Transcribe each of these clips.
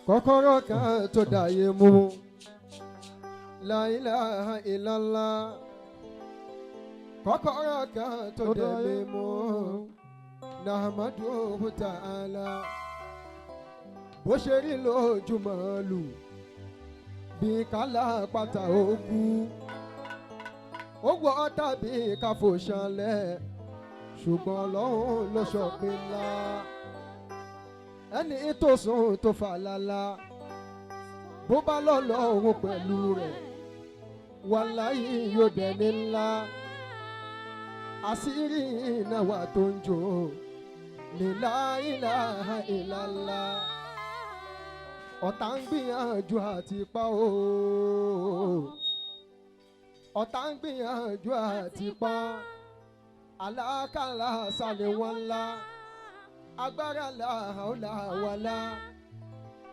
Kọ́kọ́rọ́ kan tó dàyé mú. La ilaha illallah. Kọ́kọ́rọ́ kan tó dẹ̀mí mú. Nahmaduhu ta'ala. Bó ṣe rí lójúmọ́ lù. Bí kálá pátá òkú. Ó wọ́ tàbí káfò ṣanlẹ̀. Ṣùgbọ́n Ọlọ́run ló ṣọ̀pin ńlá. Ẹni tó sùn tó fà lálá. Bó bá lọ́lọ́ òun pẹ̀lú rẹ̀. Wàláyé yóò dẹni ńlá. Àṣírí iná wà tó ń jó. Ní la ilaha illallah. Ọ̀tá ń gbìyànjú àti pa o. Ọ̀tá ń gbìyànjú àti pa. Àlákàlà sálẹ̀ wọn ńlá. Agbára làhàólà wàlá.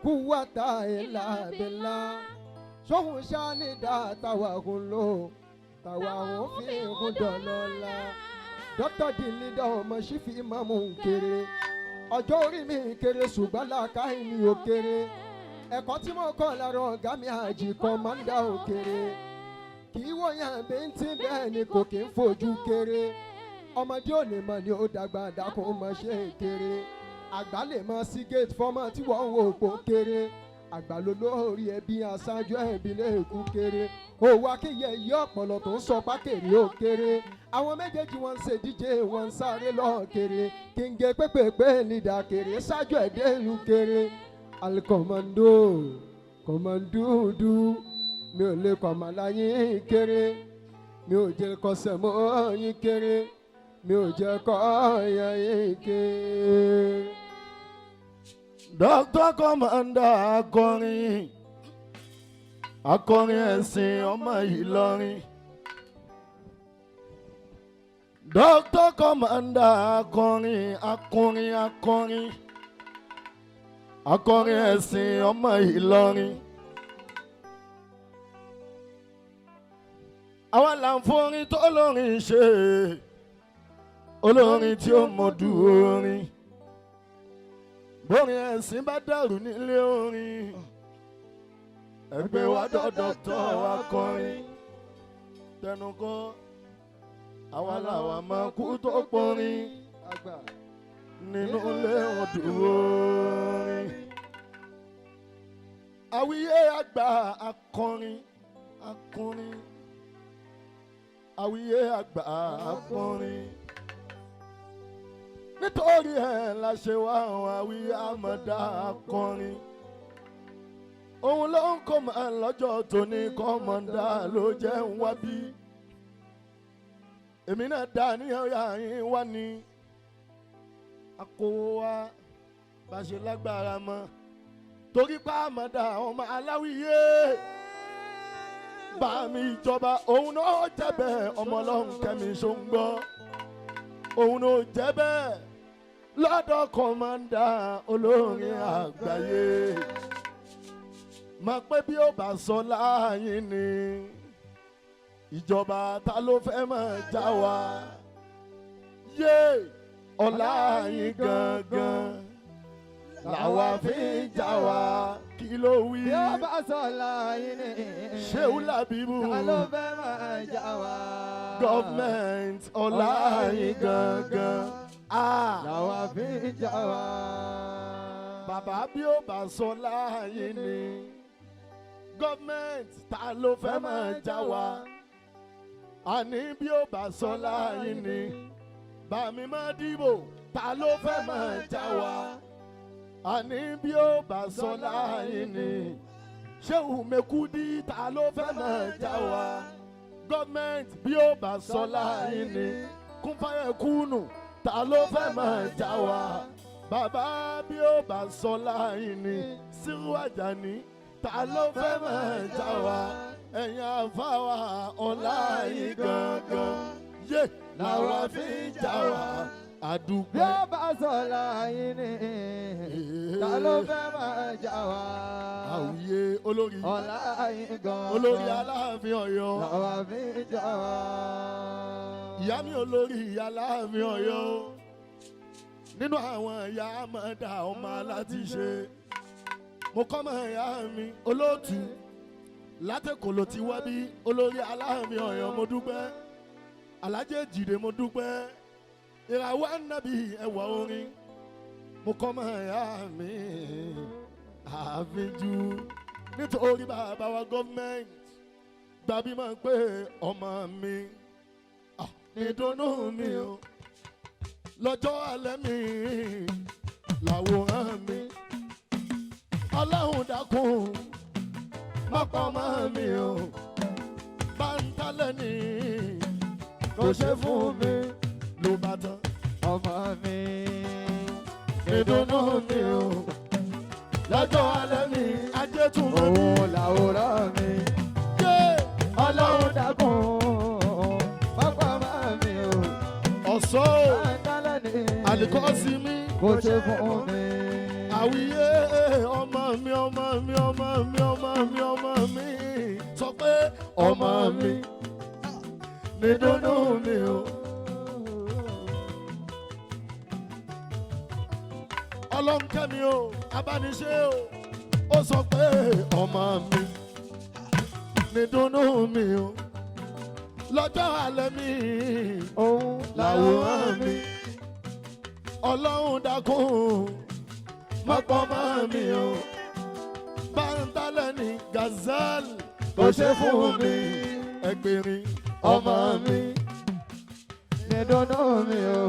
Kúwàtà ìlà bìlà. Sóhun ṣáni dá táwa kún lò. Táwa òun fi kún dọ̀lọ́lá. Dókítà Dìlídà ọmọ sífì máàmù ń kéré. Ọjọ́ orí mi kéré ṣùgbọ́n làákàyè mi ò kéré. Ẹ̀kọ́ tí mo kọ́ lára ọ̀gá mi àjì kọ́mándà ò kéré. Kì í wọ̀nyàn bíntín bẹ́ẹ̀ ni kò kí ń fojú kéré. Ọmọdé ò lè mọ̀ ni ó dàgbà dákun mọ̀ ṣe é kéré. Àgbà lè mọ sí gate fọ́mọ tí wọ́n ń wò pò kéré. Àgbà ló lórí ẹbí aṣáájú ẹbí lẹ́ẹ̀kú kéré. Òwò akíyẹ yí ọ̀pọ̀lọ̀ tó ń sọ pákèrè ó kéré. Àwọn méjèèjì wọn ń ṣe díje wọn ń sáré lọ́ọ̀ kéré. Kíngé pépèpé nídà kéré ṣáájú ẹ̀dẹ́ ìlú kéré. Alikọ̀mọ̀ndó kọ̀mọ̀ndúdú mi ò lè kọ̀mọ̀lá yín kéré. Mi ò jẹ́ kọsẹ̀ mọ́ yín kéré. Mi ò jẹ́ kọ́ ọ̀yàn yín kéré. Dr. Commander akọrin akọrin ẹ̀sìn ọmọ Ìlọrin. Dr. Commander akọrin akọrin akọrin akọrin ẹ̀sìn ọmọ Ìlọrin. Àwa là ń forin tó lórin ṣe olórin tí ó mọ̀dù orin. Bórin ẹ̀sìn bá dàrú nílé orin ẹgbẹ́ wa dọ́dọ̀tọ̀ akọrin tẹnukọ́ àwa làwa máa kú tó pọnrin Àgbà. nínú ilé ọdún orin. Àwíyé àgbà akọrin akọrin àwíyé àgbà akọrin nítorí ẹ̀ la ṣe wá àwọn àwíyé àmọ̀dá akọrin. Òun ló ń kọ́ máa lọ́jọ́ tóní kọ́mọ̀dá ló jẹ́ ń wá bí. Èmi náà dá níyàwó yín wá ní akówó wa bá ṣe lágbára mọ́ torí pa àmọ̀dá àwọn ọmọ aláwíyé bá mi ìjọba òun náà jẹ́ bẹ́ẹ̀ ọmọ ọlọ́run kẹ́mi ṣó ń gbọ́ òun náà jẹ́ bẹ́ẹ̀ lọ́dọ̀ kọ́mọ́ndà olórin àgbáyé mọ̀ pé bí ó bá sọ láàyè ni ìjọba ta ló fẹ́ máa já wa yé ọlá yín gangan làwa fi ń já wa kí ló wí Bí ó bá sọ láyé ni. Ṣéhù Làbíbù Ta ló fẹ́ máa já wa? gọ́ọ̀mẹ̀ntì ọlá yín gangan. Ah. Làwa fi ń já wa. Bàbá bí ó bá sọ láàyè ni gọ́ọ̀mẹ̀ntì ta ló fẹ́ máa já wa àní bí ó bá sọ láàyè ni bàmí má dìbò ta ló fẹ́ máa já wa àní bí ó bá sọ láàyè ni Ṣéhù Mekudi ta ló fẹ́ máa já wa gọ́ọ̀mẹ̀ntì bí ó bá sọ láàyè ni kúnfàyẹ̀kúnù ta ló fẹ́ máa já wa bàbá bí ó bá sọ láàyè ni Sírù Àjàní ta ló fẹ́ máa já wa ẹ̀yin àfáwà ọ̀la yìí gangan yé làwa fi ń já wa Bí àdúgbò. ó bá sọ láyé ni. Ta ló fẹ́ máa já wa? Àwùyé olórí Ọlá yín gangan. olórí Aláàfin Ọ̀yọ́ Làwa fi ń já wa. ìyá mi olórí Aláàfin Ọ̀yọ́. Nínú àwọn ìyá àmọ́dá ọmọ aláti ṣe. Mo kọ́ mọ̀ ìyá mi olóòtú. Látẹ̀kọ̀ ló ti wá bí olórí aláàmì ọ̀yàn mo dúpẹ́. Alájẹ́ jìde mo dúpẹ́. Ìràwọ̀ ànábì ẹwà orin. Mo kọ́ mọ̀ ìyá mi àfijù. Nítorí bàbá wa gọ́ọ̀mẹ̀ntì gbàbí máa ń pè ọmọ mi. Nídùnnú mi o. Lọ́jọ́ alẹ́ mi làwòrán mi. Ọlọ́run dákun má pa ọmọ mi o. Báńtálẹ̀ ni Kò ṣe fún mi. ló bá tán. Ọmọ mi. Ìdùnnú mi o. Lọ́jọ́ alẹ́ mi ajé tún mọ́ mi. Òun làwòrán mi. Yé! Ọlọ́run dákun. Pápá máa mi o. Ọ̀sọ́ o, Báńtálẹ̀ ni. àlìkọ́sí mi. Kò ṣe fún mi. Àwíyé ọmọ mi ọmọ mi ọmọ mi ọmọ mi ọmọ mi sọ pé ọmọ mi nídùnnú mi o. Ọlọ́run kẹ́mi o, abániṣe o, ó sọ pé ọmọ mi nídùnnú mi o. Lọ́jọ́ alẹ́ mi Òun làwòrán mi. Ọlọ́run dákun mọ́pọ́ mọ́ mi o. Báńtálẹ̀ ní Gazelle Kò ṣe fún mi. Ẹgbẹ̀rin Ọmọ mi. Nídùnnú mi o.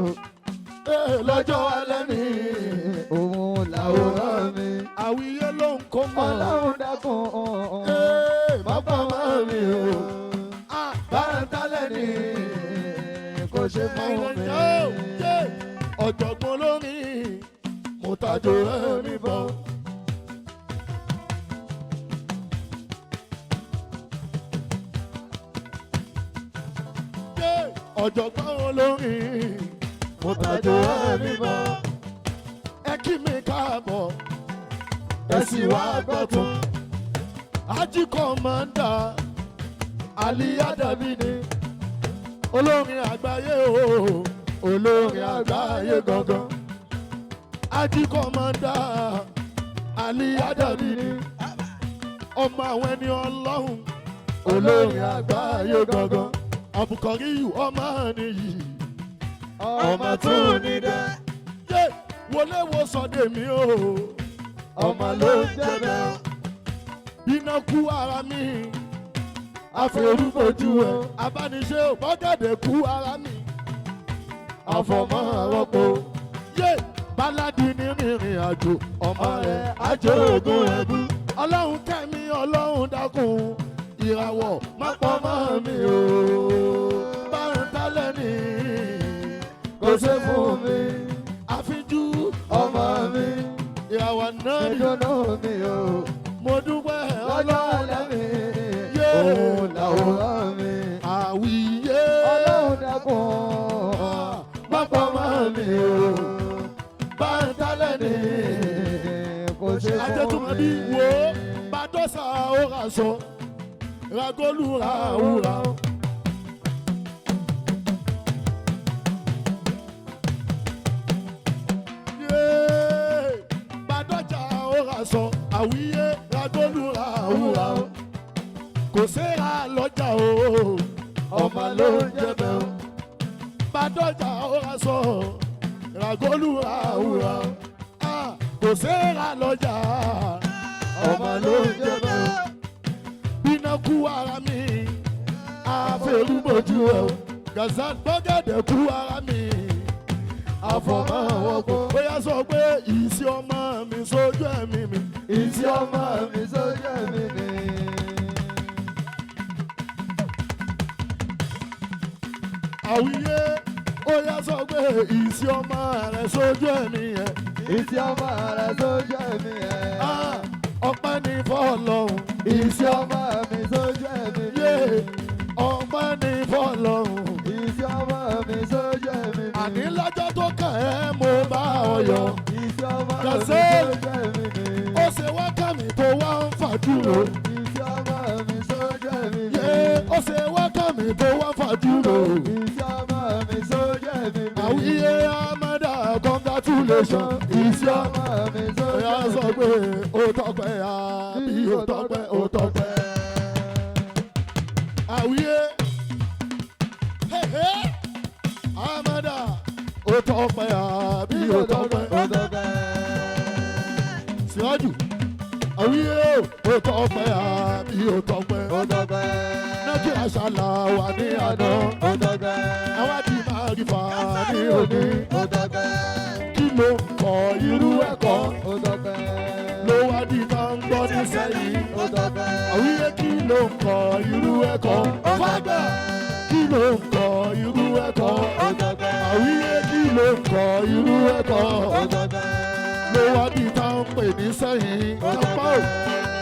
Lọ́jọ́ alẹ́ mi. Òun làwòrán mi. Àwíyé ló ń kó mọ́. Ọlọ́run dákun. Mọ́pọ́ mọ́ mi o. Báńtálẹ̀ ni. Kò ṣe fún mi. Ọ̀jọ̀gbọ́n lórí mo tajo rẹ̀ mi bọ̀. Ọ̀jọ̀gbọ́n olórí mo tajo rẹ̀ mi bọ̀. Ẹ kí mi káàbọ̀, ẹ sì wá gbọ́tún. Ají kọ̀mọ́ndà Ali Adabi ni olórin àgbáyé o, olórin àgbáyé gangan. Ají kọ̀mọ́ndà Ali Adabi ni ọmọ àwọn ẹni ọlọ́run, olórin àgbáyé gangan. Àbùkọ́ríyù ọmọ nìyí, Ọmọ tún ní dẹ́. yé wọlé wo sọdẹ mi o, Ọmọ ló ń jẹ́ bẹ́ẹ̀. Iná kú ara mi, àforúbojú ẹ abániṣe ò bọ́gẹ̀dẹ̀ kú ara mi, àfọ̀mọ́ rọ́pò. Yé báládì ní rìnrìn àjò ọmọ rẹ̀ àjò ògùn ẹ̀bú. Ọlọ́run kẹ́mi, ọlọ́run dákun, ìràwọ̀ má pọ̀ mọ́ mi o. Báńtálẹ̀ ni Kò ṣe fún mi. Àfijú Ọmọ mi. ìràwọ̀ náà ni Nídùnnú mi o. mo dúpẹ́ Lọ́jọ́ ọlọ́run alẹ́ mi. Yé. Òun làwòrán mi. Àwíyé Ọlọ́run dákun. Má pọ̀ mọ́ mi o. Báńtálẹ̀ ni. Kò ṣe fún mi. Ajẹ́tùmọ̀bí wo Bàdọ́sà ó ra sọ, Ragolu ra wúrà. Yéé! Bàdọ́jà ó ra sọ, àwíyé Ragolu ra wúrà. Kò séra lọ́jà o, Ọmọ ló ń jẹ́ bẹ́ẹ̀. Bàdọ́jà ó ra sọ, Ragolu ra wúrà. Ah, kò séra lọ́jà Ọmọ ló ń jẹ́ bẹ́ẹ̀. Bíná kú ara mi, àfẹrúbọjú ẹ o. Gazan gbọ́gẹ̀dẹ̀ kú ara mi, àfọ̀mọ́ wọ́pọ̀. Bóyá sọ pé ìsí ọmọ mi sójú ẹ̀mí mi. Ìsí ọmọ mi sójú ẹ̀mí mi. Àwíyé ó yá sọ pé ìsí ọmọ rẹ sójú ẹ̀mí yẹn. Ìsí ọmọ rẹ sójú ẹ̀mí ẹ̀. Ah, ọpẹ́ ní fọ́lọ́hun. Ìsí ọmọ mi sójú ẹ̀mí mi. Yé, ọpẹ́ ní fọ́lọ́hun. Ìsí ọmọ mi sójú ẹ̀mí mi. Àní lọ́jọ́ tó kàn ẹ́ mo bá ọ yọ. Ìsí ọmọ mi Gazelle. sójú ẹ̀mí mi. Ó ṣe wá kàmí tó wá ń fàdúró. Ìsí ọmọ mi sójú ẹ̀mí mi. Yé, ó ṣe wá kàmí tó wá ń fàdúró. Ìsí ọmọ mi sójú ẹ̀mí mi. Àwíyé Amada congratulation. Congratulations is your. Ọ̀yà sọ pé ó tọ́pẹ́ àbí ó tọ́pẹ́, ó tọ́pẹ́. Àwíyé Amada, ó tọ́pẹ́ àbí ó tọ́pẹ́, ó tọ́pẹ́. Síwájú àwíyé, ó tọ́pẹ́ àbí ó tọ́pẹ́, ó tọ́pẹ́. Nákì àṣàlà wà ní àná, àwa ti máa rí fa ní òní. Kí ló ń kọ irú ẹ̀kọ́ ló wá di máa ń gbọ́ nísẹ́yìn? Àwíyé, kí ló ń kọ irú ẹ̀kọ́? Fágbà, kí ló ń kọ irú ẹ̀kọ́? Àwíyé, kí ló ń kọ irú ẹ̀kọ́ ló wá di tá ń pè ní sẹ́yìn? Kápá ò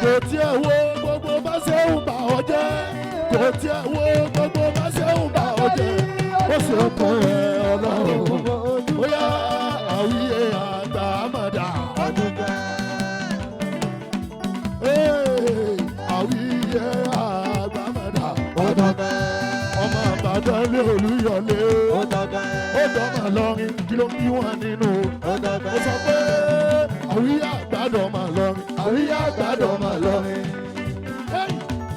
kò tiẹ̀ wo gbogbo bá ṣe ń bà ọ́ jẹ́, kò tiẹ̀ wo gbogbo bá ṣe ń bà ọ́ jẹ́, ó sì ń kọ́ ẹ ọlọ́run. Bóyá àwíyé àgbà àmàdà. Ee, àwíyé àgbà àmàdà. Ọmọ Àbàdàn lé Olúyọ̀lé. Ó dọ́mà lọ́rin, kí ló ń bí wọn nínú? Ó sọ pé àwíyé àgbàdọ̀ mà lọ́rin. Àwíyé àgbàdọ̀ mà lọ́rin. Hey!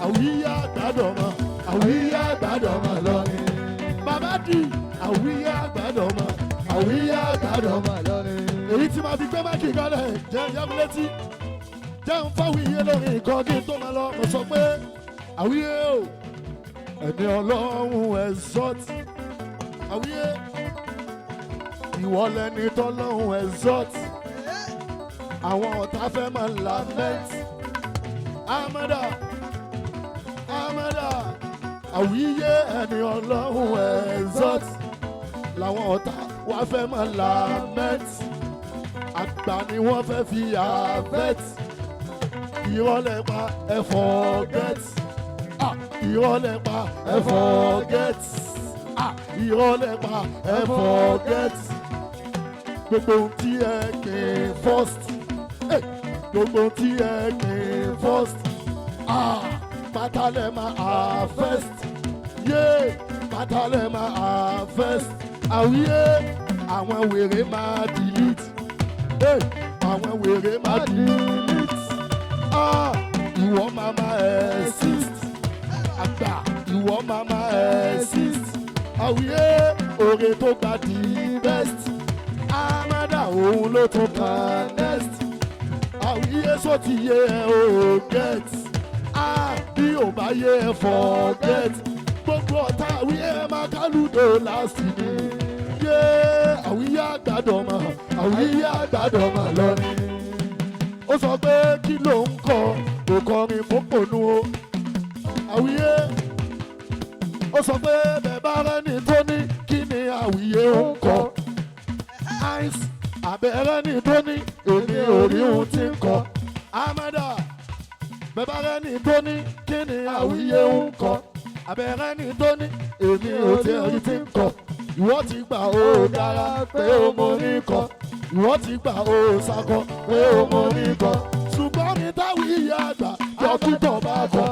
Àwíyé àgbàdọ̀ mà. Àwíyé àgbàdọ̀ mà lọ́rin. Bàbá di àwíyé àgbàdọ̀ mà. Àwíyé àgbàdọ̀ mà. Èyí tí màá fi gbé máàkì kalẹ̀ jẹ́ ìyá mi létí. Jẹ́ ń fáwíyé lórí nǹkan kí n tó máa lọ. Mo sọ pé àwíyé o, ẹni ọlọ́run exalt. Àwíyé, ìwọ lẹni tọ́lọ́run exalt. Àwọn ọ̀tá fẹ́ máa lament. Amada, Amada, àwíyé, ẹni ọlọ́run exalt. Làwọn ọ̀tá wá fẹ́ máa lament. Àgbà ni wọ́n fẹ́ fi affect. Irọ́ lẹ pa, ẹ forget. Ah, irọ́ lẹ pa, ẹ forget. Ah, irọ́ lẹ pa, ẹ forget. Gbogbo ohun tí ẹ kì í first. Hey, gbogbo ohun tí ẹ kì í first. Ah, pátá lẹ máa harvest. Yé, pátá lẹ máa harvest. Àwíyé, àwọn wèrè máa delete. Hey, àwọn wèrè máa delete. Ah, ìwọ máa máa exist. Àgbà, ìwọ máa máa exist. Àwíyé, òrè tó gba the best. Amada, òun ló tún kàn next. Àwíyé, sọ ti yé ẹ o get. Ah, bí ò bá yé ẹ, forget. Gbogbo ọ̀tá àwíyé máa kálùdò last ni. Yé, àwíyé àgbàdo mọ̀, àwíyé àgbàdo mọ̀ lọ́ni. Ó sọ pé kí ló ń kọ? Kò kọrin fòpònú o. Àwíyé, ó sọ pé bẹ́ẹ̀ bá rẹ́ni tó ní kí ni àwíyé ń kọ, ice àbẹ̀rẹ̀ ní tó ní èmi ò rí ohun tí ń kọ. Amada, bẹ́ẹ̀ bá rẹ́ni tó ní kí ni àwíyé ń kọ, àbẹ̀rẹ̀ ní tó ní èmi ò tí rí tí ń kọ. Ìwọ ti gbà ó dára pé ó mọ ní kọ, ìwọ ti gbà ó sakọ pé ó mọ ní kọ, ṣùgbọ́n ní táwíyé àgbà dókítà bá kọ,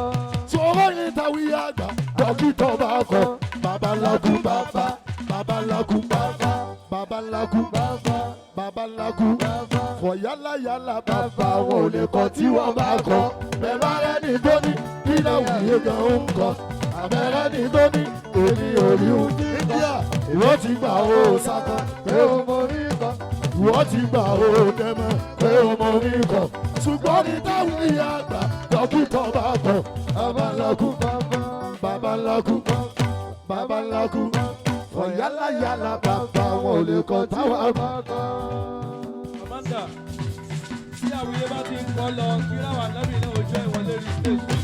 sọ̀rọ̀ ní táwíyé àgbà dókítà bá kọ, babaláku bàbá, babaláku bàbá, babaláku bàbá, babaláku fọ̀ yálàyálà bàbá wọn ò lè kọ tí wọ́n bá kọ. Bẹ́ẹ̀ bá rẹ́ni tó ní kí láwùjọ gan ń kọ, àbẹ̀rẹ̀ ní tó ní èmi ò rí ohun tí India. Ìwọ ti gbà ó sakọ pé ó mọ orí kọ, ìwọ ti gbà ó dẹ́mọ̀ pé ó mọ orí kọ, ṣùgbọ́n ní táwọn ìyá àgbà dókítà bá kọ, babaláku babaláku babaláku fọ̀ yálàyálà bàbá wọn ò lè kọ táwọn bá kọ. Amanda, tí àwíyé bá ti ń kọ́ lọ, kí ráwà lẹ́mìí náà ojú ẹ̀wọ̀n lérí stage.